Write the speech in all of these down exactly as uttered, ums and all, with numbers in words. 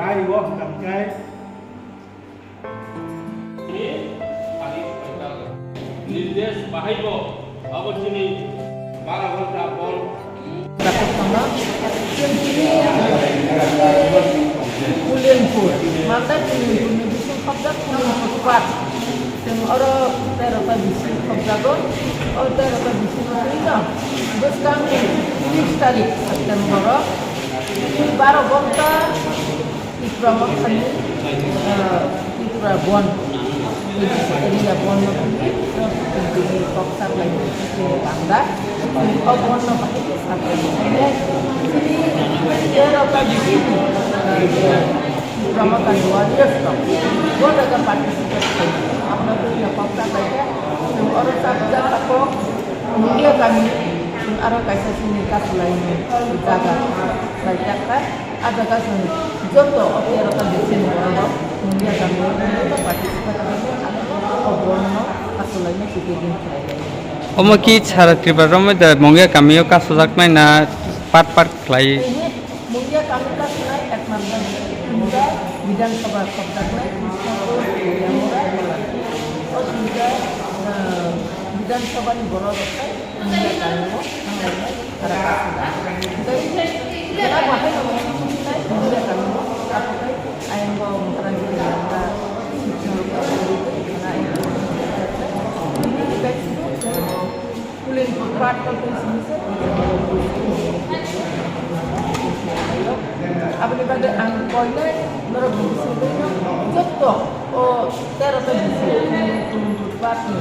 Hai wo hwnkha hwnkhe. Nirdesh bahai bo abo chini bara ghonta bol. Kulinpur, Malda Kulinpur ni bising khobjak Kulinpur Park. Chwng oro tero ta bising khobjago. O tero ta bising no bwskang ni tris tarik September o baro ghonta Tipra Mothani, eh, Tipra Bon, area Bon no twi, twi kok saklai twi bangda, o Bon no bahai khe saklai. Tero ta bisi, eh, Tipra Mothani warriors rok, bo jaga participate khai, abono twi kok saklai khe, oro chapjak kok, Mungia kami, aro kaisa sini kasulai ni jaga, lai jak kha. Ah jaga chwng joto o tero ta bising borok Mungia kami o participate khaikhe, ang o Bon no kasulaina ticketing khlai lai. Omo ki sara Tripura romwi da Mungia kami o kasujaknai na part part khlai? Ehe, Mungia kami kasulai ekmatro tinta Bidhan Sabha khobjaknai Krishnapur, Yamura, Kolhapur. O tinta, ah, Bidhan Sabha ni borok rok khai Mungia kami o thanglainai. Jera bahai no mungkinai Mungia kami o apokai ayang bo mukran di ayang ba Kuling part ko tu sini se aboni bagwi ang koinai norok bisi joto o tero ta bisi Kuling part ni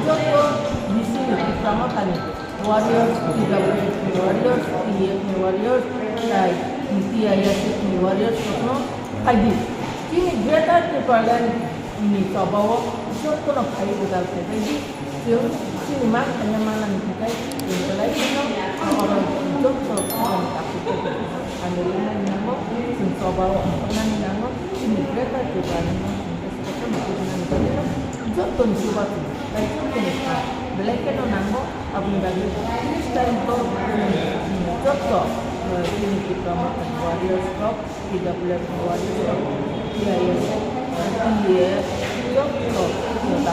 joto bisi ni Tipra Mothani warriors, T W F ni warriors, T E F ni warriors, tai T I S F ni warriors rokno phaidi. Chini Greater Tipraland ni chobao jotono phai gwdal phaibaidi. Chwng chini man thangya manani hinkhe chwng belai kheno oro joto chwng takhuk takhuk hamya wngnani nango, chwng chobao ongkhornani nango, chini Greater Tipraland no chwng khe jotono tubunani bagwi jotoni chubachu. Belai kheno nango, aboni bagwi this time to, um, joto, uh, chini Tipra Mothani warriors rok, T W F ni warriors rok, T I S F, uh, T A F, joto, uh,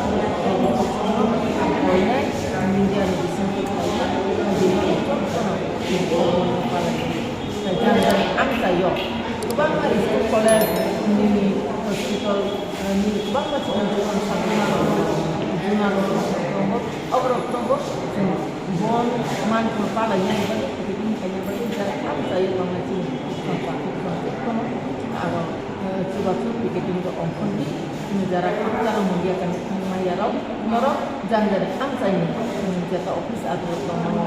media ni bisingtwi khlaina, jotono palai. Jani jani amchaio kwbangma school, college, nini hospital, nini kwbangma chikon chikon sakhuma rok, juna rok tongo, oborok tongo, chwng bon manthor palaina bagwi, ticketing khaina bagwi, jani amchaio tongnai chini aro, eh, chubachu ticketing rok ongkhordi. Chini jara kok jara mundia kani thangmaya rok norok jani jani amchaini, chini jeta office adrok tongmani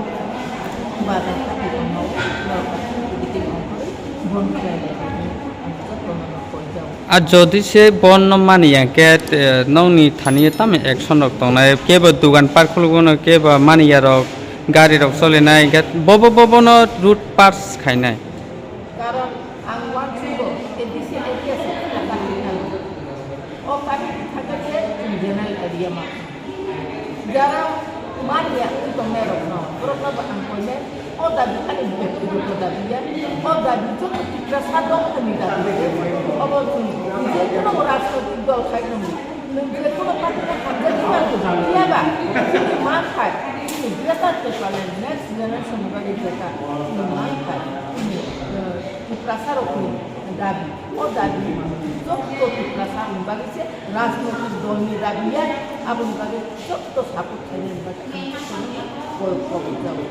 ba jani kati tongmao norok kati kiti tongkhorwi bon khlai lai ang jotono no koi jao. A jodi se bon no mani ya khe, eh, nokni thani tamo action rok tongnai, kebo dugan park khulugwno, kebo mani ya rok, gari rok solinai, hwnkhe bobo bobo no route pass khainai. Karon ang uansukgo, A D C area se kheno kati thani. O kati thangkhe se chwng general area ma. Jara manya wngwi tongnai rokno, borokno bo ang koinai, o dabi ani byaktigoto dabi ya, o dabi joto Tiprasa dongthani dabi se. Obo chwng je kono rajnoitik dol khai nangwi. Nwng je kono party-no hamjakgwi manthogo, phiya ba chini manthai, chini Greater Tipraland next generation-ni bagwi jeta chini manthai, chini, eh, Tiprasarokni dabi. O dabi joto Tiprasarokni bagwi se rajnoitik dolni dabi ya, aboni bagwi joto support khainani bagwi ang jotono kok, kok jago.